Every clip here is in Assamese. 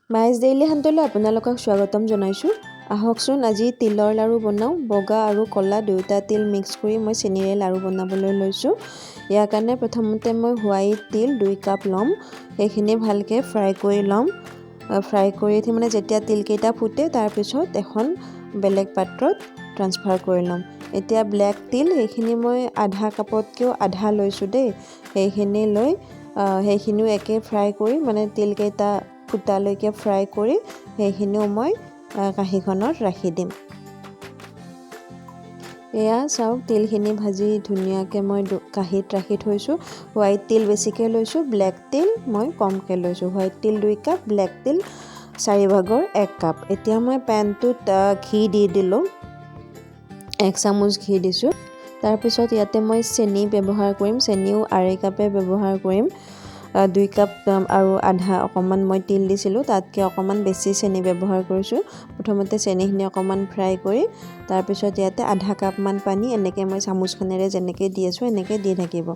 মাইজ ডেইলি হাণ্টলৈ আপোনালোকক স্বাগতম জনাইছোঁ। আহকচোন, আজি তিলৰ লাড়ু বনাওঁ। বগা আৰু ক'লা দুয়োটা তিল মিক্স কৰি মই চেনিৰে লাড়ু বনাবলৈ লৈছোঁ। ইয়াৰ কাৰণে প্ৰথমতে মই হোৱাইট তিল 2 কাপ ল'ম। সেইখিনি ভালকৈ ফ্ৰাই কৰি ল'ম। ফ্ৰাই কৰি উঠি মানে যেতিয়া তিলকেইটা ফুটে, তাৰপিছত এখন বেলেগ পাত্ৰত ট্ৰান্সফাৰ কৰি ল'ম। এতিয়া ব্লেক তিল, সেইখিনি মই আধা কাপতকৈও আধা লৈছোঁ দেই। সেইখিনি লৈ সেইখিনিও একে ফ্ৰাই কৰি, মানে তিলকেইটা ফুটালৈকে ফ্ৰাই কৰি সেইখিনিও মই কাঁহীখনত ৰাখি দিম। এয়া চাওক, তিলখিনি ভাজি ধুনীয়াকৈ মই কাঁহীত ৰাখি থৈছোঁ। হোৱাইট তিল বেছিকৈ লৈছোঁ, ব্লেক তিল মই কমকৈ লৈছোঁ। হোৱাইট তিল 2 কাপ, ব্লেক তিল চাৰিভাগৰ এক কাপ। এতিয়া মই পেনটোত ঘি দি দিলোঁ। 1 চামুচ ঘি দিছোঁ। তাৰপিছত ইয়াতে মই চেনি ব্যৱহাৰ কৰিম। চেনিও আঢ়ৈ কাপে ব্যৱহাৰ কৰিম। 2 কাপ আৰু আধা অকণমান মই তিল দিছিলোঁ, তাতকৈ অকণমান বেছি চেনি ব্যৱহাৰ কৰিছোঁ। প্ৰথমতে চেনিখিনি অকণমান ফ্ৰাই কৰি তাৰপিছত ইয়াতে আধা কাপমান পানী এনেকৈ মই চামুচখনেৰে যেনেকৈ দি আছোঁ, এনেকৈ দি থাকিব।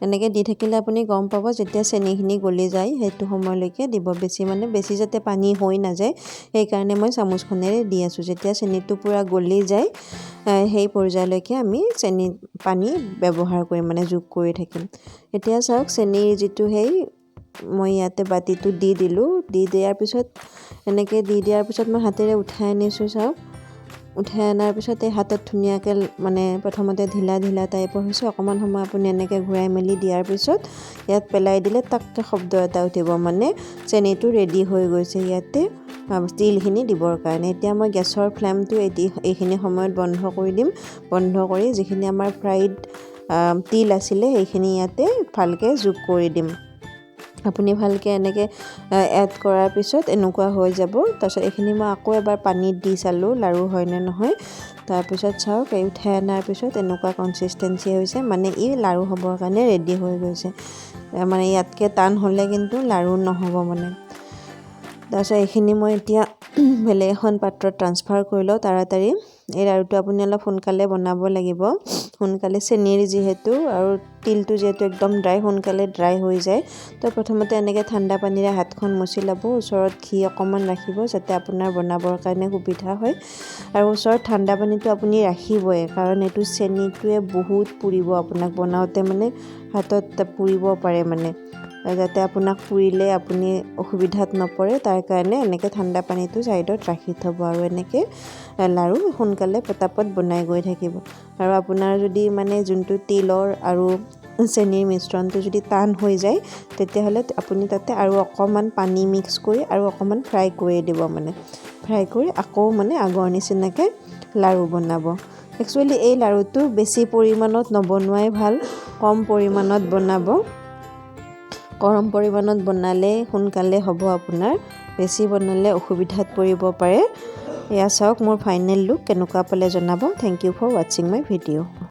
এনেকৈ দি থাকিলে আপুনি গম পাব, যেতিয়া চেনিখিনি গলি যায়, সেইটো সময়লৈকে দিব। বেছি মানে বেছি যাতে পানী হৈ নাযায়, সেইকাৰণে মই চামুচখনেৰে দি আছোঁ। যেতিয়া চেনিটো পূৰা গলি যায়, সেই পৰ্যায়লৈকে আমি চেনি পানী ব্যৱহাৰ কৰিম, মানে যোগ কৰি থাকিম। এতিয়া চাওক, চেনিৰ যিটো সেই মই ইয়াতে বাতিটো দি দিলোঁ। দি দিয়াৰ পিছত, এনেকৈ দি দিয়াৰ পিছত মই হাতেৰে উঠাই আনিছোঁ। চাওক, উঠাই অনাৰ পিছত এই হাতত ধুনীয়াকৈ মানে প্ৰথমতে ঢিলা ঢিলা টাইপৰ হৈছে। অকণমান সময় আপুনি এনেকৈ ঘূৰাই মেলি দিয়াৰ পিছত ইয়াত পেলাই দিলে টাককৈ শব্দ এটা উঠিব, মানে চেনিটো ৰেডি হৈ গৈছে ইয়াতে তিলখিনি দিবৰ কাৰণে। এতিয়া মই গেছৰ ফ্লেমটো এটি এইখিনি সময়ত বন্ধ কৰি দিম। বন্ধ কৰি যিখিনি আমাৰ ফ্ৰাইড তিল আছিলে, সেইখিনি ইয়াতে ভালকৈ যোগ কৰি দিম। আপুনি ভালকৈ এনেকৈ এড কৰাৰ পিছত এনেকুৱা হৈ যাব। তাৰপিছত এইখিনি মই আকৌ এবাৰ পানীত দি চালোঁ, লাড়ু হয়নে নহয়। তাৰপিছত চাওক, এই উঠাই অনাৰ পিছত এনেকুৱা কনচিষ্টেঞ্চি হৈছে, মানে ই লাড়ু হ'বৰ কাৰণে ৰেডি হৈ গৈছে। মানে ইয়াতকৈ টান হ'লে কিন্তু লাড়ু নহ'ব মানে। তাৰপিছত এইখিনি মই এতিয়া বেলেগ এখন পাত্ৰত ট্ৰান্সফাৰ কৰি লওঁ তাড়াতাড়ি। এই লাড়ুটো আপুনি অলপ সোনকালে বনাব লাগিব। সোনকালে চেনিৰ যিহেতু আৰু তিলটো যিহেতু একদম ড্ৰাই, সোনকালে ড্ৰাই হৈ যায়। তো প্ৰথমতে এনেকৈ ঠাণ্ডা পানীৰে হাতখন মচি ল'ব। ওচৰত ঘি অকণমান ৰাখিব, যাতে আপোনাৰ বনাবৰ কাৰণে সুবিধা হয়। আৰু ওচৰত ঠাণ্ডা পানীটো আপুনি ৰাখিবই, কাৰণ এইটো চেনিটোৱে বহুত পুৰিব আপোনাক বনাওঁতে, মানে হাতত পুৰিব পাৰে। মানে যাতে আপোনাক পুৰিলে আপুনি অসুবিধাত নপৰে, তাৰ কাৰণে এনেকৈ ঠাণ্ডা পানীটো ছাইডত ৰাখি থ'ব আৰু এনেকৈ লাড়ু সোনকালে পটাপট বনাই গৈ থাকিব। আৰু আপোনাৰ যদি মানে যোনটো তিলৰ আৰু চেনিৰ মিশ্ৰণটো যদি টান হৈ যায়, তেতিয়াহ'লে আপুনি তাতে আৰু অকণমান পানী মিক্স কৰি আৰু অকণমান ফ্ৰাই কৰি দিব। মানে ফ্ৰাই কৰি আকৌ মানে আগৰ নিচিনাকৈ লাড়ু বনাব। একচুৱেলি এই লাড়ুটো বেছি পৰিমাণত নবনোৱাই ভাল, কম পৰিমাণত বনাব। কম পৰিমাণত বনালে সোনকালে হ'ব আপোনাৰ, বেছি বনালে অসুবিধাত পৰিব পাৰে। এয়া চাওক, মোৰ ফাইনেল লুক কেনেকুৱা পালে জনাব। Thank you for watching my video.